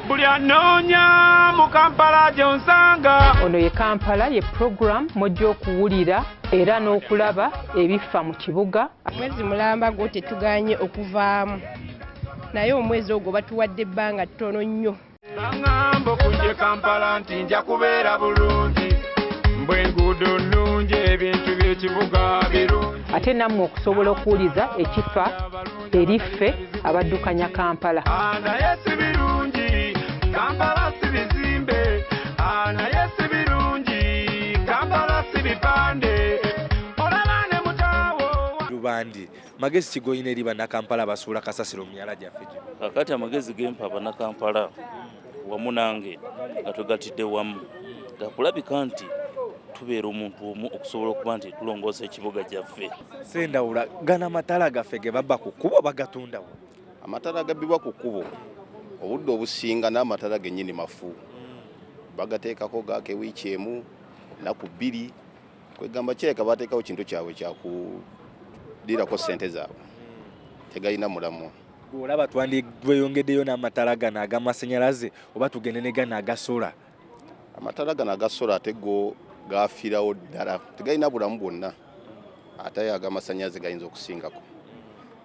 Buli anoonya mu Kampala gy'onsanga. Ono ye Kampala ye program mw'ojja okuwulira era n'okulaba ebifa mu kibuga. Mwezi mulamba gwo tetuganye okuvaamu, naye omwezi ogwo batuwadde ebbanga ttono nnyo. Baŋŋamba okujja e Kampala nti nja kubeera bulungi, mbwe enguudo nnungi, ebintu by'ekibuga birungi. Ate nammwe okusobola okuwuliza ekifa eri ffe abaddukanya Kampala. Ah, naye si birungi, Kampala si bizimbe. Ah, naye si birungi, Kampala si bipande. Olaba ne mutaawo. Lubandi, magezi ki g'olina eri Bannakampala abasuula kasasiro mu myala gyaffe gino? Kakati amagezi gempa Bannakampala wamu nange nga twegatidde wamu gakulabika nti tubeera omuntu omu okusobola okuba nti tulongoosa ekibuga kyaffe. Sendawula, gano amataala gaffe ge babba ku kkubo bagatundawo? Amataala agabbibwa ku kkubo obudde obusinga n'amataala gennyini mafu, bagateekako gaako ewiiki emu, nnaku 2, kwegamba kirabika bateekawo kintu kyabwe kyakuliirako ssente zaabwe, tegalina mulamwa. Olaba tweyongeddeyo n'amataala gano ag'amasannyalaze oba tugende ne gano aga sola? Amataala gano aga sola ate go gafiirawo ddala, tegalina bulamu bwonna, ate ag'amasannyalaze gayinza okusingako.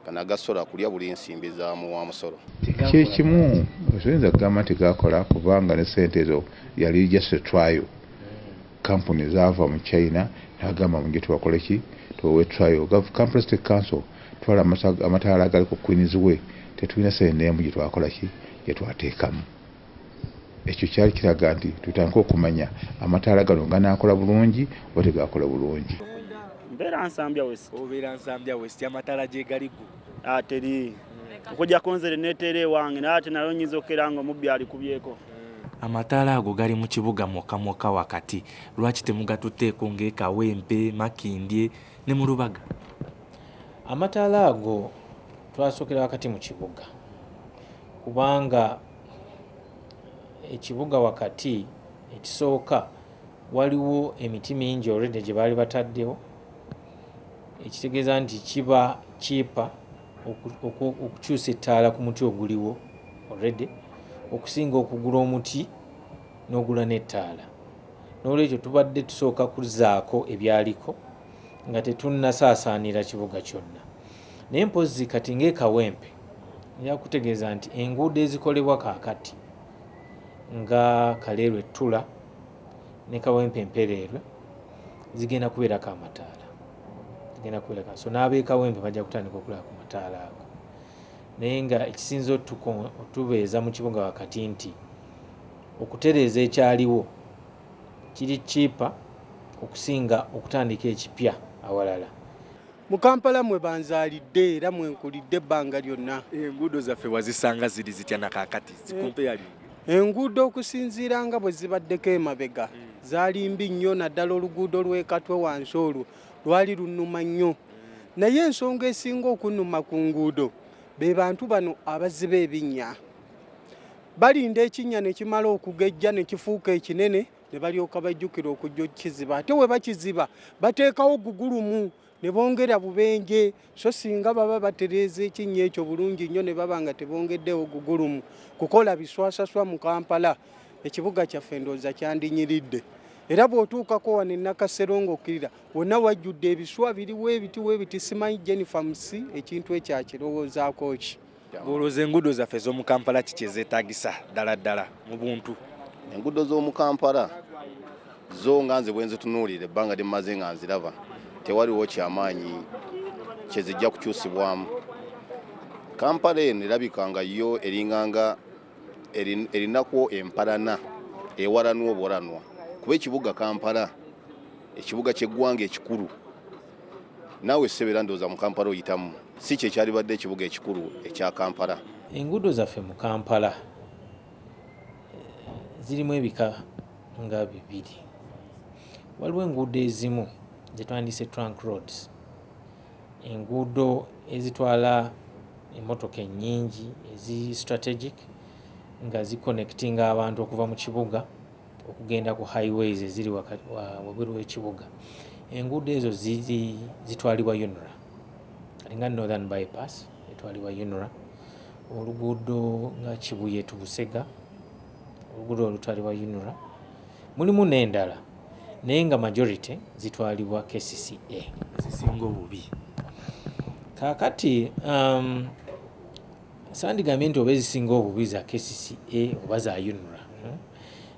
Gano aga sola kulya buli nsimbi za muwa musolo. Kyekimu oyinza kugamba nti gakola kubanga ne ssente ezo yali just a trial. Kampuni zaava mu China n'agamba mujje tubakole ki, tubawe trial. Kampala City Council twala amataala agali ku Queens Way, tetulina ssente n'emu gye twakola ki, gye twateekamu. Ekyo kyali kiraga nti tutandike okumanya amataala gano ganaakola bulungi oba tegakola bulungi. Mbeera Nsambya West. Obeera Nsambya West, amataala gye gali go? Teri. Okujjako nze neeteera ewange, naye ate nayo nnyinza okukeera nga omubbi alikubyeko. Amataala ago gali mu kibuga mwokka mwokka wakati, lwaki temugatutteeko ng'e Kawempe, Makindye ne mu Lubaga? Amataala ago twasookera wakati mu kibuga kubanga ekibuga wakati ekisooka waliwo emiti mingi already gye baali bataddewo, ekitegeeza nti kiba cheaper okukyusa ettaala ku muti oguliwo already okusinga okugula omuti n'ogula n'ettaala. Noolwekyo tubadde tusooka kuzzaako ebyaliko nga tetunnasaasaanira kibuga kyonna. Naye mpozzi kati ng'e Kawempe nja kutegeeza nti enguudo ezikolebwa kaakati nga Kaleerwe Ttula ne Kawempe Mpereerwe zigenda kubeerako amataala. Zigenda kubeerako. So n'ab'e Kawempe bajja kutandika okulaba ku mataala ago. Naye nga ekisinze otubeeza mu kibuga wakati nti okutereeza ekyaliwo kiri cheaper okusinga okutandika ekipya awalala. Mu Kampala mwe banzaalidde era mwe nkulidde ebbanga lyonna. Enguudo zaffe wazisanga ziri zitya na kaakati? Zikumpeyalinga. Enguudo okusinziira nga bwe zibaddeko emabega zaali mbi nnyo, naddala oluguudo lw'e Katwe wansi olwo lwali lunnuma nnyo. Naye ensonga esinga okunnuma ku nguudo be bantu bano abaziba ebinnya. Balinda ekinnya ne kimala okugejja ne kifuuka ekinene ne balyoka bajjukira okujja okukiziba. Ate we bakiziba bateekawo gugulumu ne bongera bubenje, so singa baba batereeza ekinnya ekyo bulungi nnyo ne baba nga tebongeddewo gugulumu kukola biswasaswa mu Kampala, ekibuga kyaffe ndowooza kyandinyiridde. Era bw'otuukako wano e Nakasero ng'okkirira wonna wajjudde ebiswa biriwo ebiti w'ebiti, simanyi Jennifer Musi ekintu ekyo akirowoozaako ki. Ng'olowooza enguudo zaffe ez'omu Kampala kiki ezeetaagisa ddala ddala mu buntu? Enguudo z'omu Kampala zo nga nze bwe nzitunuulira ebbanga lye mmaze nga nziraba, tewaliwo kyamaanyi kye zijja kukyusibwamu. Kampala eno erabika nga yo eringanga erinako empalana ewalanwa obuwalanwa, kuba ekibuga Kampala ekibuga ky'eggwanga ekikulu, naawe ssebo era ndowooza mu Kampala oyitamu, si kye kyalibadde ekibuga ekikulu ekya Kampala. Enguudo zaffe mu Kampala zirimu ebika nga bibiri. Waliwo enguudo ezimu ze twandiyise trunk roads, enguudo ezitwala emmotoka ennyingi ezi strategic nga ziconnectinga abantu okuva mu kibuga okugenda ku highways eziri wabweru w'ekibuga. Enguudo ezo zitwalibwa UNRA, kati nga Northern Bypass etwalibwa UNRA, oluguudo nga Kibuye to Busega Oluguudo olutwalibwa UNRA, mulimu n'endala, naye nga majority zitwalibwa KCCA. Zisinga obubi? Kaakati sandigambye nti oba ezisinga obubi za KCCA oba za UNRA,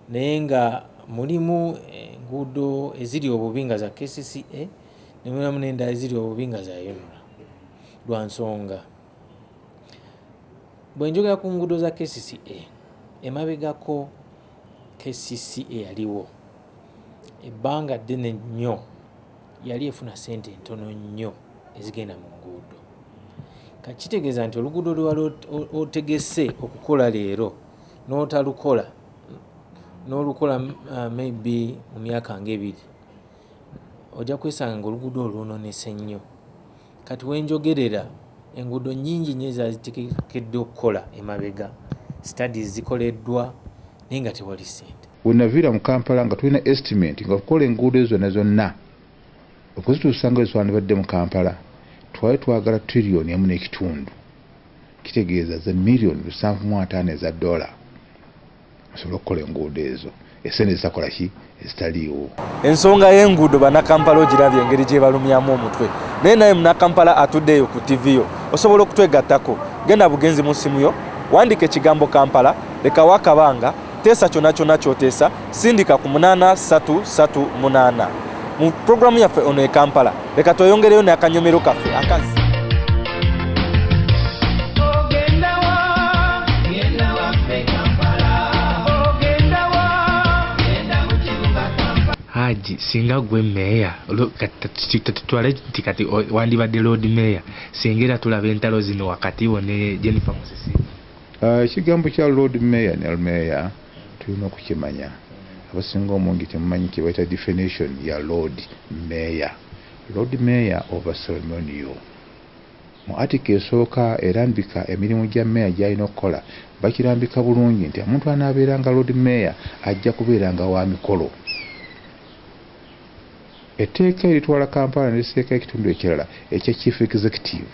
Naye nga mulimu enguudo eziri obubi nga za KCCA, ne mulimu n'endala eziri obubi nga za UNRA, lwa nsonga bwe njogera ku nguudo za KCCA, emabegako KCCA yaliwo ebbanga ddene nnyo, yali efuna ssente ntono nnyo ezigenda mu nguudo. Kitegeeza nti oluguudo lwe wali otegese okukola leero n'otalukola, n'olukola maybe mu myaka ng'ebiri, ojja kwesanga ng'oluguudo olwo lwonoonese nnyo. Kati we njogerera, enguudo nnyingi nnyo ezazitegekeddwa okukola emabega, studies zikoleddwa, naye nga tewali ssente. We naviira mu Kampala nga tulina estimate nga okukola enguudo ezo zonna zonna okuzituusa nga bwe mu Kampala twali twagala trillion emu n'ekitundu, kitegeeza ze million 750 eza dollar, osobole okukola enguudo ezo, esente zitakola ki, ezitaliiwo. Ensonga y'enguudo bannakampala ogirabye engeri gye balumyamu omutwe, naye naye munnakampala atudde eyo ku ttivi yo osobola okutwegattako. Genda bugenzi mu ssimu yo, wandiika ekigambo Kampala, lekawo akabanga, teesa kyonna kyonna ky'oteesa, sindika ku 8338 mu pulogulaamu yaffe ono e Kampala. Leka tweyongereyo n'akanyomero kaffe akazzi. Haji, singa gwe meeya, tutwale nti kati wandibadde Lord Mayor, singa era tulaba entalo zino wakati wo ne Jennifer Musisi. Ekigambo kya Lord Mayor ne Mayor tulina okukimanya. Abasinga omungi temumanyi kye bayita definition ya Lord Mayor. Lord Mayor oba ceremonial. Mu article esooka erambika emirimu gya Mayor gy'alina okukola, bakirambika bulungi nti omuntu anaabeeranga Lord Mayor ajja kubeeranga wa mikolo. Etteeka eritwala Kampala ne liseeka ekitundu ekirala ekya Chief Executive.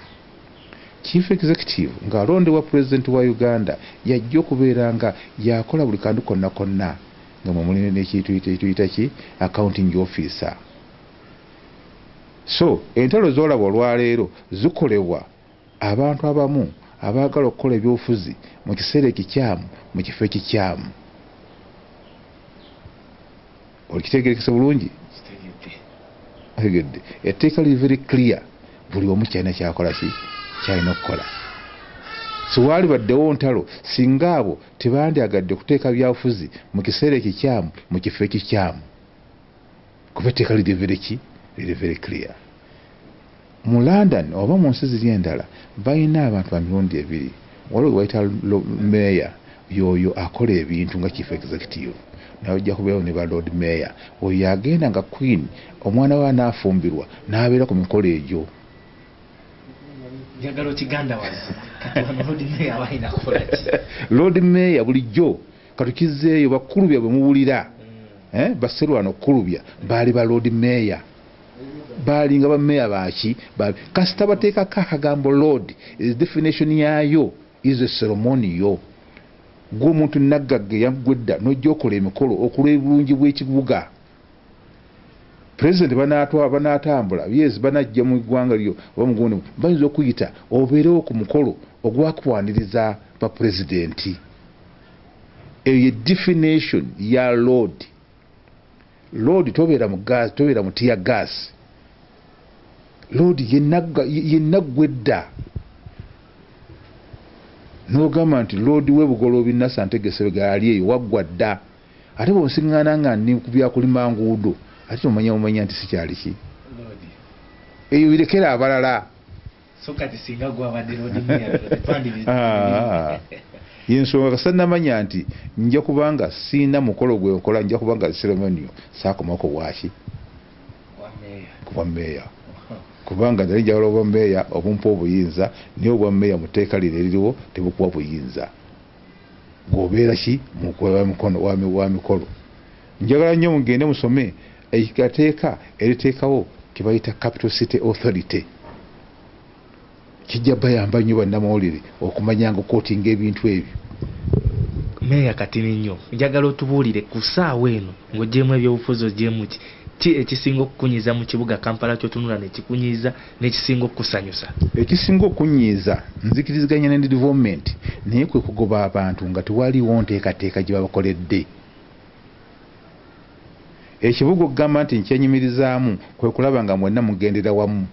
Chief Executive ng'alondebwa Pulezidenti wa Uganda y'ajja okubeera nga y'akola buli kantu konna konna nga mwe muli n'ekituyita ki accounting officer. So entalo z'olaba olwaleero zikolebwa abantu abamu abaagala okukola ebyobufuzi mu kiseera ekikyamu mu kifo ekikyamu. Okitegerekese bulungi? Otegedde. Etteeka liri very clear, buli omu kyalina kyakola ki kyalina okukola. Siwaali baddewo ntalo singa abo tebandyagadde kuteeka byabufuzi mu kiseera ekikyamu mu kifo ekikyamu, kuba etteeka liri very ki liri very clear. Mu London oba mu nsi ziri endala balina abantu ba mirundi ebiri. Waliwo gwe bayita mayor, y'oyo akola ebintu nga chief executive, naye ojja kubeerawo ne ba lord mayor, oyo yagenda nga queen omwana we anaafumbirwa n'abeera ku mikolo egyo. Njagala okigandawaze, kati wano Lord Mayor aba alina kukola ki? Lord Mayor bulijjo katukizeeyo bakulubya bwe muwulira, baserwana okukulubya baali ba Lord Mayor, baalinga ba mayor baaki. Kasita bateekako akagambo lord, definition yaayo is a ceremonial. Gwe omuntu naggagga eyaggwa edda n'ojja okola emikolo okulwa ebulungi bw'ekibuga. Pulezidenti banaatambula, yes, banajja mu ggwanga lyo oba mugundi, bayinza okuyita obeerewo ku mukolo ogwakwaniriza bapulezidenti. Eyo ye definition ya lord. Lord tobeera mu gas, tobeera mu tear gas. Lord yennaggwa edda n'ogamba nti lord w'e Bugoloobi Nasser Ntegesebega ali eyo waggwa dda. Ate bw'onsiŋŋaana nga ndi ku byakulima nguudo, ate tomanya omanya nti sikyali ki eyo, birekera abalala. So kati singa gwabadde Lord Mayor? Yensonga kasita namanya nti nja kubanga siina mukolo gwenkola, nja kubanga ceremonial, saakomako bwaki kuba meeya, kubanga nali njagala obwa meeya obumpa obuyinza, naye obwa meeya mu tteeka lino eririwo tebukuwa buyinza. Gwobeera ki wa mikolo. Njagala nnyo mugende musome ekateeka eriteekawo kebayita Capital City Authority, kijja bayamba nnyo bannamawulire okumanya nga okootinga ebintu ebyo. Meeya katini nnyo, njagala otubuulire ku ssaawa eno ng'oggyemu ebyobufuzi, oggyemu ki ki ekisinga okukunyiiza mu kibuga Kampala ky'otunula ne kikunyiiza, n'ekisinga okukusanyusa? Ekisinga okunyiiza, nzikiriziganya ne development, naye kwe kugoba abantu nga tewaliiwo nteekateeka gye babakoledde. Ekibuga okugamba nti nkyenyumirizaamu kwe kulaba nga mwenna mugendera wamu.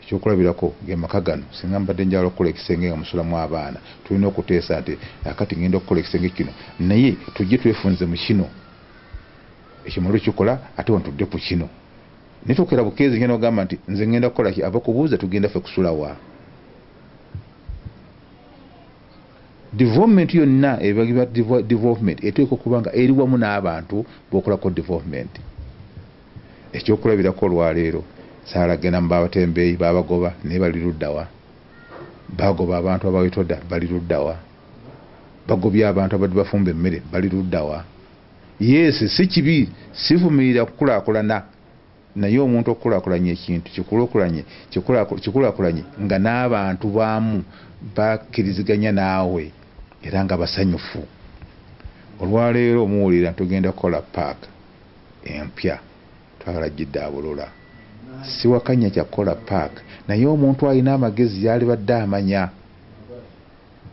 Ekyokulabirako, ge maka gano, singa mbadde njagala okukola ekisenge nga musulamu abaana, tulina okuteesa nti akati ngenda okukola ekisenge kino, naye tujje twefunze mu kino. Ekyo male okikola ate wano tudde ku kino. Naye tokera bukeezi ngenda ogamba nti nze ngenda kukola ki, abakubuuza tugenda ffe kusula wa? Development yonna eba development eteekwa okuba nga eri wamu n'abantu b'okolako development. Ekyokulabirako olwaleero saala genda mu babatembeeyi babagoba naye bali ludda wa? Bagoba abantu abawetoda bali ludda wa? Bagobye abantu abadde bafumba emmere bali ludda wa? Yes, si kibi, sivumirira kukulaakulana, naye omuntu okukulaakulanya ekintu kikulaakulanye nga n'abantu baamu bakkiriziganya naawe era nga basanyufu. Olwaleero omuwulira tugenda kukola paaka empya, twagala giddaabulula. Siwakanya kya kukola paaka, naye omuntu alina amagezi yalibadde amanya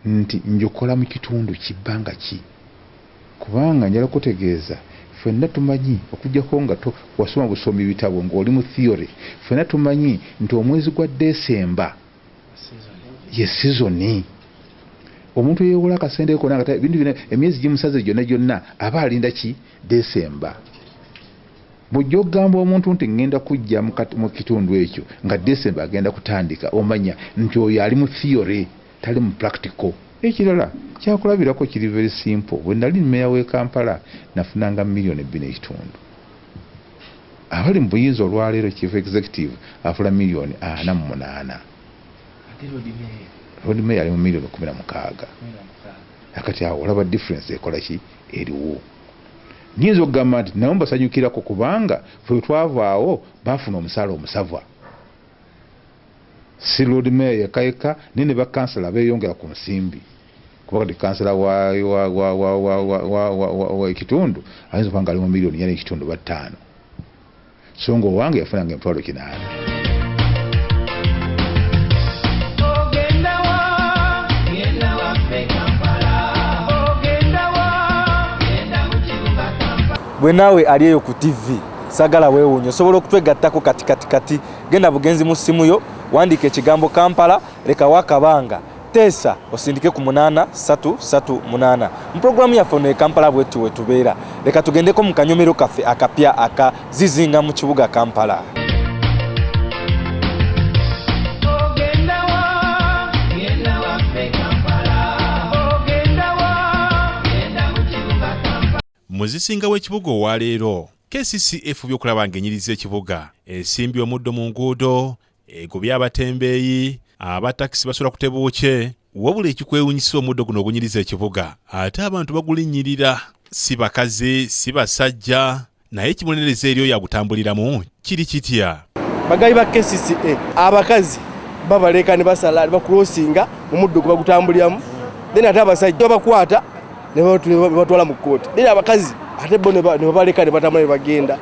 nti njukola mu kitundu kibbanga ki, kubanga njala kutegeeza ffenna tumanyi, okuggyako nga wasoma busomi bitabo ng'oli mu theory, ffenna tumanyi nti omwezi gwa Desemba ye sizoni. Omuntu yeewola akasente konna nga bintu byonna emyezi gimusaze gyonna gyonna aba alinda ki? Desemba. Bw'ojja okugamba omuntu nti ŋŋenda kujja mu kitundu ekyo nga Desemba agenda kutandika, omanya nti oyo ali mu theory, tali mu practical. Ekirala kyakulabirako kiri very simple. Bwe nali mmeeya w'e Kampala nafunanga 2.5 miliyoni. Abali mu buyinza olwaleero, chief executive afuna 48 miliyoni. Lord Mayor ali mu 16 miliyoni. Akati awo olaba difference ekola ki eriwo. Nyinza okugamba nti nabo mbasanyukirako kubanga ffe twavaawo baafuna omusaala omusava, si Lord Mayor yekka yekka, naye ne bakansala beeyongera ku nsimbi, kuba kati kansala wa ekitundu ayinza okuba nga ali mu 4.5 miliyoni ba 5, so nga owange yafunanga 800,000. Ogenda wa? Genda waffe Kampala. Ogenda wa? Genda mu kibuga Kampala. Bwe naawe ali eyo ku TV, sagala weewuunye, osobola okutwegattako kati kati kati. Genda bugenzi mu ssimu yo, wandiika ekigambo Kampala, lekawo akabanga, teesa, osindike ku 8338. Mu puroguramu yaffe ono e Kampala bwetu we tubeera. Leka tugendeko mu kanyomero kaffe akapya aka zizinga mu kibuga Kampala. Ogenda wa? Genda waffe Kampala. Ogenda wa? Genda mu kibuga Kampala. Muzisinga w'ekibuga olwaleero, KCCA by'okulaba ng'enyiriza ekibuga, esimbye omuddo mu nguudo, egobye abatembeeyi, abatakisi basula ku tebuukye. Wabula ekikwewunyisa, omuddo guno ogunyiriza ekibuga ate abantu bagulinnyirira, si bakazi si basajja, naye ekimunereza eri oyo agutambuliramu kiri kitya? Bagayi ba KCCA abakazi babaleka ne basala ne bakulosinga omuddo gwe bagutambuliramu, then ate abasajja babakwata ne batwala mu kkooti, then abakazi ate bo ne babaleka ne batambula ne bagenda.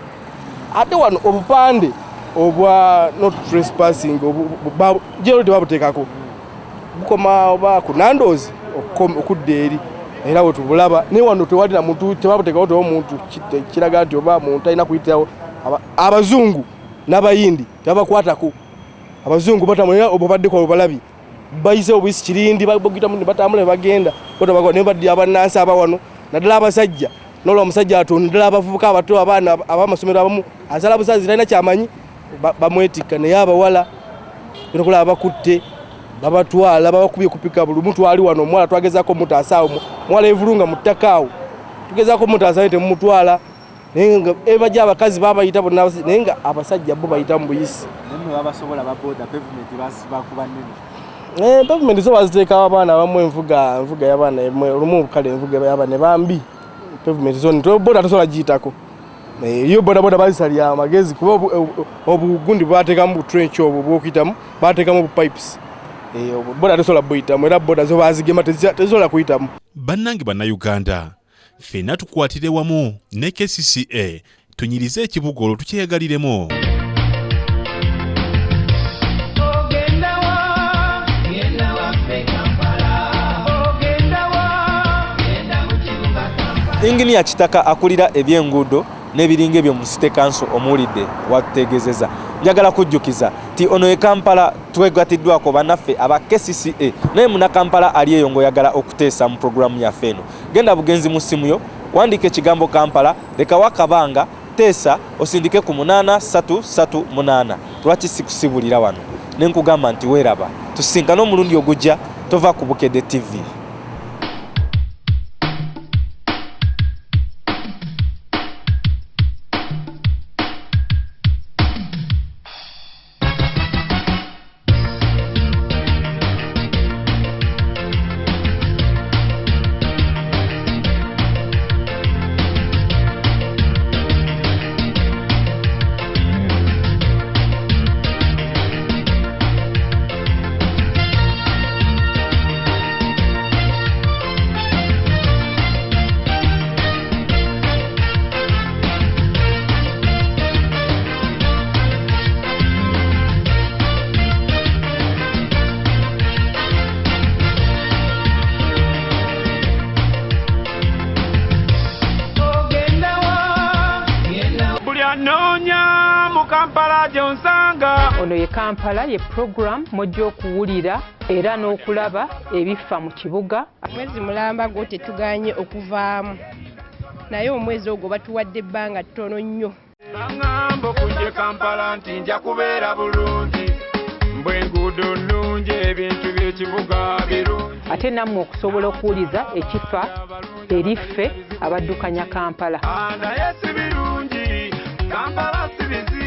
Ate wano obupande obwa not trespassing jero tebabuteekako, bukoma oba ku Nandos okudda eri, era we tubulaba. Naye wano tewali na muntu, tebabuteekawo, tewa omuntu kiraga nti oba muntu alina kuyitirawo. Abazungu n'abayindi tebabakwatako. Abazungu batambula, obabaddeko obalabi bayise obuyisi kirindi, bagitamu ne batambula ne bagenda. Naye baddi abannansi aba wano, naddala abasajja, nolwa omusajja atunda, naddala abavubuka abato, abaana abamasomero, abamu asala busazi, talina kyamanyi, bamwetikka. Naye abawala okulaba bakutte, babatwala, babakubye kupika. Buli muntu ali wano, omuwala twagezaako mutaasa awo, muwala evulunga mu ttaka awo, tugezaako mutaasa naye temumutwala. Naye nga ebajja abakazi babayita bonna, naye nga abasajja bo bayita mu buyisi. Nammwe babasobola ba boda, pavement bakuba nnene. Pavement zo baziteekawo abaana abamu, envuga y'abaana emwe olumu, kale envuga y'abaana bambi. Pavement zo boda tosobola giyitako. Yo boda boda bazisalira amagezi, kuba obugundi bateekamu bu trench obwo bwokuyitamu, bateekamu bu pipes. Boda tosobola buyitamu, era boda zo bazigema, tezisobola kuyitamu. Bannange Bannayuganda, ffenna tukwatire wamu ne KCCA tunyirize ekibuga olwo tukyeyagaliremu. Inginiya Kitaka akulira ebyenguudo n'ebiringa ebyo mu City Council omuwulidde watutegeezezza. Njagala kujjukiza nti ono e Kampala twegatiddwako bannaffe aba KCCA, naye munnakampala ali eyo ng'oyagala okuteesa mu pulogulaamu yaffe eno, genda bugenzi mu ssimu yo, wandiika ekigambo Kampala, lekawo akabanga, teesa osindike ku 8338. Lwaki sikusibulira wano ne nkugamba nti weeraba? Tusisinkane omulundi ogujja, tova ku Bukedde TV. Ono ye Kampala ye program mw'ojja okuwulira era n'okulaba ebifa mu kibuga. Omwezi mulamba gwo tetuganye okuvaamu, naye omwezi ogwo batuwadde ebbanga ttono nnyo. Baŋŋamba okujja e Kampala nti nja kubeera bulungi, mbwe enguudo nnungi, ebintu by'ekibuga birungi. Ate nammwe okusobola okuwuliza ekifa eri ffe abaddukanya Kampala. Naye si birungi, Kampala si bizibu.